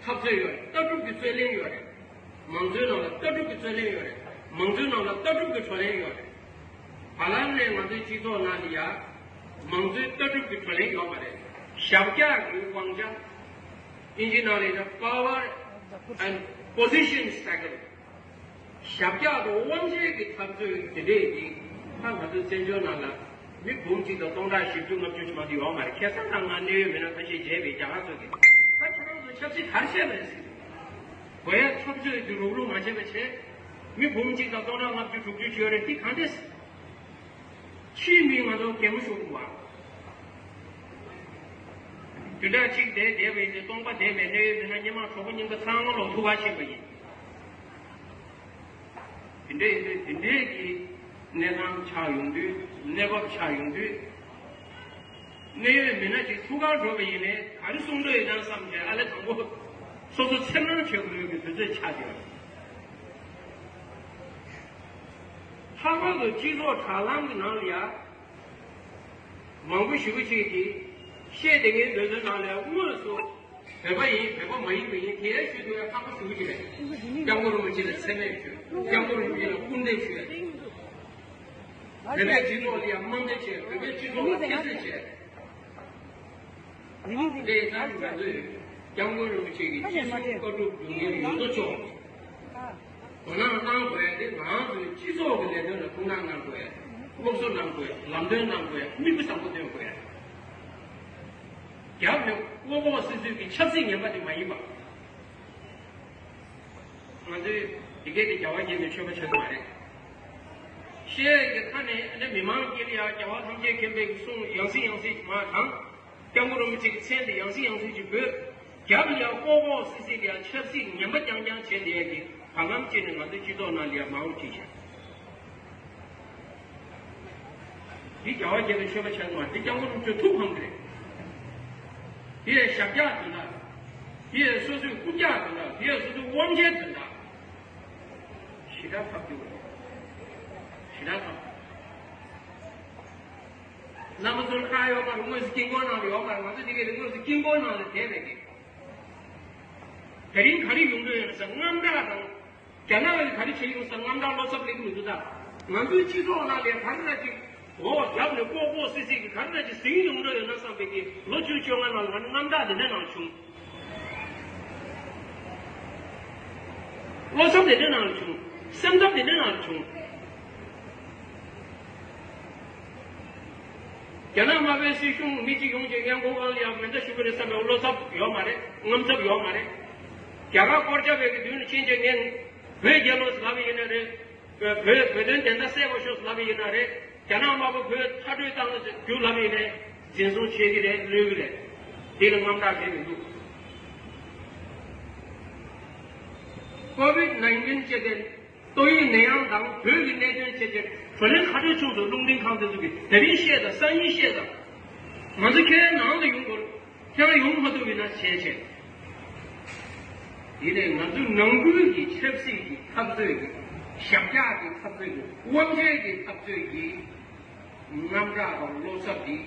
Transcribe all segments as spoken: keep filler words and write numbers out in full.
འཐབ་རྩོད་ཡོད་རེད། ལྟ་གྲུབ་ཀྱི་རྩོད་གླེང་ཡོད་རེད། མང་གཙོའི་ནང་ལ་ལྟ་གྲུབ་ཀྱི་རྩོད་གླེང་ཡོད་རེད། མང་གཙོའི་ནང་ལ་ལྟ་གྲུབ་ཀྱི་བགྲོ་གླེང་ཡོད་རེད། བར་ལམ་ནས་ང་ཚོའི་སྤྱི་ཚོགས་ནང་ལ་ཡ་མང་གཙོའི་ལྟ་གྲུབ་ཀྱི་བགྲོ་གླེང་ཡོད་མ་རེད། ཞབས་བཀྱག་གི་དབང་ཆ། ཨིན་ཇི་ནང་ལ་ཡ་power and position struggle། ཞབས་བཀྱག་དང་དབང་ཆའི་གི་འཐབ་རྩོད་དེ་འདྲས་ཀྱི་ད་ང་ཚོའི་བཙན་བྱོལ་ནང་ལ་མི་འབུམ་གཅིག་དང་སྟོང་ཕྲག་བཞི་བཅུ་ལྔ་བཅུ་ཞིག་མ་གཏོགས་ཡོད་མ་རེད། ཁ་སང་ང་གནད་ཡོད་མི་སྣ་ཁ་ཤས་མཇལ་བའི་རྒྱ་གར་ཚོ་གི་ད་ཁྱེད་རང་ཚོ་ཆབ་སྲིད་ག་རེ་བྱས་པ་རེད་ཟེར། གོ་ཡ་འཐབ་རྩོད་དེ་རུག་རུག་མ་བྱས་པ་བྱས། མི་འབུམ་གཅིག་དང་སྟོང་ཕྲག་ལྔ་བཅུ་དྲུག་ཅུ་ཞིག་ཡོད་རེད། འདི་གང་འདྲས། ཕྱིའི་མི་ང་ཚོ་གད་མོ་ཤོར་དགོས་པ། དུས་དྲག་གཅིག་བསྡད་བསྡད་པ་ཡིན་ཏེ་སྟོང་པ་བསྡད་པའི་གནས་ཡོད་མི་སྣ་སྔོན་མ་གྲོགས་པོ་རྙིང་པ་ཚང་མ་ལོག་ཐུག་པ་ཕྱིན་པ་ཡིན། དེ་འདྲ་ཡིན་དུས་དེ་འདྲའི་གི་གནས་སྟངས་ཆགས་ཡོང་དུས་གནས་བབ་ཆགས་ཡོང་དུས། གནད་ཡོད་མི་སྣ་ཅིག་ཐུགས་ཁར་འགྲོ་བ་ཡིན་ནའི་ག་རེ་གསུང་འདོད་ཡོད་ན་བསམ་བྱས་ཨ་ལེ་དང་པོ་སོ་སོ་འཚེར་སྣང་བྱེད་དགོས་ཡོད་པའི་དུས་ཚོད་ཆགས་བསྡད་ཡོད། ལྷག་པར་དུ་སྤྱི་ཚོགས་དྲ་ལམ་གྱི་ནང་ལ་ཡ་མང་པོ་ཞེ་པོ་ཅིག་གིས་བཤད་བསྡད་མཁན་དེ་ཚོའི་ནང་ལ་དངོས་སུ་བོད་པ་ཡིན་བོད་པ་མ་ཡིན་པ་ཡིན་དེ་ཞུ་དུས་ཡ་ཁག་པོ་ཞེ་པོ་ཅིག་རེད། སྐྱབས་མགོན་རིན་པོ་ཆེ་ལ་མཚན་སྨད་ཞུ། སྐྱབས་མགོན་རིན་པོ་ཆེ་ལ་སྐུར་འདེབས་ཞུ། བོད་པའི་སྤྱི་ཚོགས་ལ་ཡང་དམའ་འབེབས་བྱས། བོད་པའི་སྤྱི་ཚོགས་ལ་ཁྱད་གསོད་བྱས། དེ་ཡིན་ཙང་ང་ཚོས་སྐྱབས་མགོན་རིན་པོ་ཆེ་གི་སྤྱི་གཞུང་བཀའ་སྒྲུབ་སྒྲུབ་མཁན་ཡོངས་རྫོགས་ཚོ་དོ་སྣང་གནང་དགོས་ཡ་དེ་ང་ཚོའི་སྤྱི་ཚོགས་ཀྱི་ལས་དོན་ལ་ཐུགས་སྣང་གནང་དགོས་ཡ། སློབ་གསོ་གནང་དགོས་ཡ། ལམ་སྟོན་གནང་དགོས་ཡ། མིག་དཔེ་བཟང་པོ་སྟོན་དགོས་ཡ། རྒྱབ་ནས་ལྐོག་ལྐོག་སུད་སུད་ཀྱི་ཆབ་སྲིད་ངན་པ་དེ་མ་ཡིན་པ། ང་ཚོས་དེ་གས་དེ་རྒྱལ་བ་དགྱེས་པའི་མཆོད་པ་བྱ་གི་མ་རེད། བཤད་ཀྱི་ཁ་ནས་ཨ་ནི་མི་མང་དཀྱིལ་ལ་ཡང་རྒྱལ་བ་ཐམས་ཅད་མཁྱེན་པའི་གསུང་ཡང་སེ་ཡང་སེ་མ་དང་། སྐྱབས་མགོན་རིན་པོ་ཆེ་གི་མཚན་དེ་ཡང་སེ་ཡང་སེ་ཅིག་འབོད། རྒྱབ་ལ་ཡང་ལྐོག་ལྐོག་སིལ་སིལ་ལ་ཡང་ཆབ་སྲིད་ངན་པ་རྐྱང་རྐྱང་བྱས་བསྡད་ཡ་གི་བར་ལམ་ཅིག་ནས་ང་ཚོའི་སྤྱི་ཚོགས་ནང་ལ་ཡང་མང་རུ་ཕྱིན་ཤག་འདི་རྒྱལ་བ་དགྱེས་པའི་མཆོད་པ་ཆགས་མ་འདི་སྐྱབས་མགོན་རིན་པོ་ཆེ་ཐུགས་ཕམ་གི་རེད། འདི་ཡང་ཞབས་བཀྱག་དོན་དག་འདི་ཡང་སོ་སོའི་རྐུབ་བཀྱག་དོན་དག་འདི་ཡང་སོ་སོའི་དབང་ཆའི་དོན་དག་ཞེ་དྲག་ཕམ་རྒྱུ་རེད། ཞེ་དྲག་ཕམ། རྣམ་པ་ཚོར་ཁ་ཡོད་མ་རེད། དངོས་སུ་དཀྱིལ་འཁོར་ནང་ལ་ཡོད་མ་རེད། ང་ཚོ་འདི་གའི་དངོས་སུ་དཀྱིལ་འཁོར་ནང་ལ་བསྡད་པའི་གི་དེ་རིང་ག་རེ་ཡོང་འདོད་ཡོད་ན་ཟེར་དངངས་སྐྲག་དང་། རྒྱ་ནག་གིས་ག་རེ་བྱེད་ཡོང་ཟེར་དངངས་སྐྲག་བློ་འཚབ་སླེབས་ཀྱི་མི་འདུག་ད་ང་ཚོའི་སྤྱི་ཚོགས་ནང་ལ་ག་རེ་འདྲ་ཅིག་འོ་རྒྱབ་ནས་ལྐོག་ལྐོག་སིལ་སིལ་གྱིས་ག་རེ་འདྲ་ཅིག་ཟིན་ཡོང་འདོད་ཡོད་ན་བསམ་པའི་གི་ལོ་བཅུ་བཅོ་ལྔ་ནང་ལ་ང་ནི་དངངས་སྐྲག་དེ་འདྲ་ནང་བྱུང་། བློ་འཚབ་དེ་འདྲ་ནང་བྱུང་། སེམས་འཚབ་དེ་འདྲ་ནང་བྱུང་། རྒྱ་ནག་དམར་པོའི་སྲིད་གཞུང་མི་གཅིག་ཡོང་ཅིག་སྔོན་འགོག་ཁང་ལ་ཡང་མེ་མདའ་གཞུ་གི་རེད་བསམ་པའི་བློ་འཚབ་ཡོད་མ་རེད། དངངས་འཚབ་ཡོད་མ་རེད། རྒྱ་གར་སྐོར་རྒྱབ་པའི་གི་མདུན་ལ་ཕྱིན་ཅིག་ངས་བོད་རྒྱལ་ལོ་ཟེར་ལབ་པ་ཡིན་ན་རེད། བོད་བོད་དོན་བདེན་མཐའ་གསལ་པོ་ཤོག་ཟེར་ལབ་པ་ཡིན་ན་རེད། རྒྱ་ནག་དམར་པོ་བོད་མཐར་སྐྲོད་བཏང་རྒྱུ་ལབ་པ་ཡིན་ནའི་འཛིན་བཟུང་བྱེད་ཀྱི་རེད། གློད་ཀྱི་རེད། དེ་ལ་དངངས་སྐྲག་བྱེད་མི་འདུག་ཀོ་ཝིད་ནའིན་ཊིན་ཅེས་ཏེ། ཏོག་དབྱིབས་ནད་ཡམས་དང་བོད་ཀྱི་གནད་དོན་ཆེད་དུ་བགྲོ་གླེང་ཁ་སྤྲོད་ཆུང་དུ་རླུང་འཕྲིན་ཁང་དེ་ཚོ་གིས་དེ་རིང་བཤད་དང་སང་ཉིན་བཤད་དང་། ང་ཚོ་ཁྱེད་རའི་ནང་དུ་ཡོང་དགོས། ཁྱེད་རང་ཡོང་མ་ཐུབ་པ་ཡིན་ན་བྱས་བྱས། ཡིན་ནའི་ང་ཚོའི་ནང་ཁུལ་གྱི་ཆབ་སྲིད་ཀྱི་འཐབ་རྩོད་ཀྱི་ཞབས་བཀྱག་གི་འཐབ་རྩོད་ཀྱི་དབང་ཆའི་གི་འཐབ་རྩོད་ཀྱི་དངངས་སྐྲག་དང་བློ་འཚབ་འདི།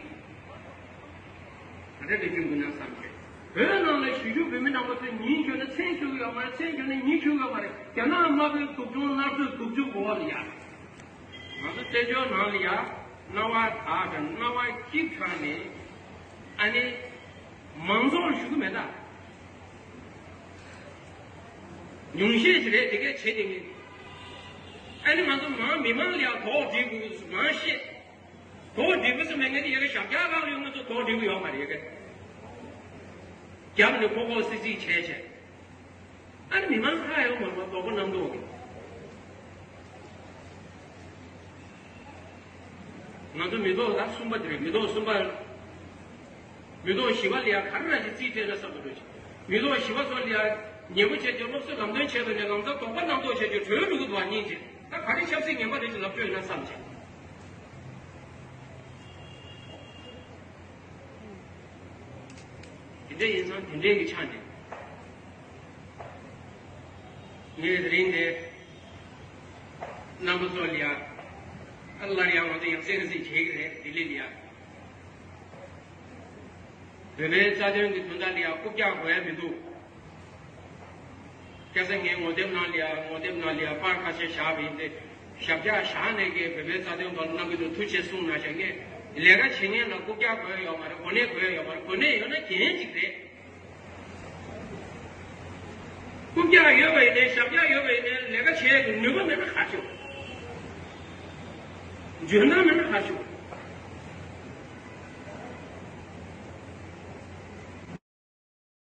ག་འདྲ་འདྲ་བྱུང་གི་ན་བསམ་བྱས། བོད་ནང་ལ་གཞིས་བཞུགས་བོད་མི་རྣམ་པ་ཚོས་ཉིན་གྱོན་ན་མཚན་གྱོན་གི་ཡོད་མ་རེད། མཚན་གྱོན་ན་ཉིན་གྱོན་གི་ཡོད་མ་རེད། རྒྱ་ནག་དམར་པོའི་སྡུག་སྦྱོང་མནར་གསོའི་སྡུག་སྦྱོང་འོག་ལ་ཡ། ང་ཚོ་བཙན་བྱོལ་ནང་ལ་ཡ་སྣང་བ་དག་དང་སྣང་བ་སྐྱིད་དྲགས་ནས་ཨ་ནི་མང་ཚོགས་ཞུ་གི་མེད་ད། ཉུང་ཤས་ཤིག་རེད་དེ་གས་བྱེད་དེ་ངས། ཨ་ནི་ང་ཚོ་མང་མི་མང་ལ་ཡ་དོགས་འདྲི་དགོས་མང་ཤས། དོགས་འདྲི་དགོས་སུ་མེད་ངས་དེ་ཡ་གི་ཞབས་བཀྱག་ལག་ལ་ཡོད་ང་ཚོ་དོགས་འདྲི་དགོས་ཡོད་མ་རེད་ཡ་གི། རྒྱབ་ནས་ལྐོག་ལྐོག་སིལ་སིལ་བྱས་བྱས། ཨ་ནི་མི་མང་ཁ་ཡོད་མ་མ་དོགས་པ་རྣམ་རྟོག་གི། ང་ཚོ་མི་ཐོག་ད་གསུམ་པ་དེ་རེད། མི་ཐོག་གསུམ་པ། མི་ཐོག་བཞི་པ་ལ་ཡ་ག་རེ་ར་ཞིག་རྩིས་སྤྲད་ན་བསམ་པ་འདུག་མི་ཐོག་བཞི་པ་ཚོ་ལ་ཡ་ཉེ་པོ་བྱས་ཀྱི་སློབ་གསོ་ལམ་སྟོན་བྱས་པ་ནས་ལམ་སང་དོགས་པ་རྣམ་རྟོག་བྱས་ཀྱི་གྲོས་འགྲོ་གི་འདུག་བ་སྙིང་རྗེ། ད་ག་རེ་ཆབ་སྲིད་ངན་པ་རེད་ཅེས་ལབ་རྒྱུ་ཡོད་ན་བསམ་བྱས། དེ་འདྲ་ཡིན་ཙང་དེ་འདྲའི་གི་ཆ་ནས་ངས་དེ་རིང་འདིར་རྣམ་པ་ཚོ་ལ་ཡ་ཨ་སླར་ཡང་ང་ཚོ་ཡང་སེ་རེ་སེ་བྱེད་ཀྱི་རེད། ལྡི་ལི་ལ་ཡ་བོད་པའི་རྩ་དོན་གྱི་དོན་དག་ལ་ཡ་རྐུབ་བཀྱག་དགོས་ཡ་མི་འདུག་ཁ་སང་ངས་ངོ་དེབ་ནང་ལ་ཡ་ངོ་དེབ་ནང་ལ་ཡ་པར་ཁ་ཤས་བཞག་པ་ཡིན་ཏེ། ཞབས་བཀྱག་བཞག་ནས་ཀྱི་བོད་པའི་རྩ་དོན་སྐོར་གནང་གི་འདུག་ཐུགས་རྗེ་གཟིགས་གནང་ཤག་ངས་ལས་ཀ་བྱེད་མཁན་ལ་རྐུབ་བཀྱག་དགོས་ཡོད་མ་རེད། གོ་གནས་དགོས་ཡོད་མ་རེད། གོ་གནས་ཡོད་ན་གྱོན་ཅིག་རེད། རྐུབ་བཀྱག་ཡོད་པ་ཡིན་ནའི་ཞབས་བཀྱག་ཡོད་པ་ཡིན་ནའི་ལས་ཀ་བྱེད་ཡག་གི་ནུས་པ་མེད་ན་ག་ཤོག་འཇོན་ཐང་མེད་ན་ག་ཤོག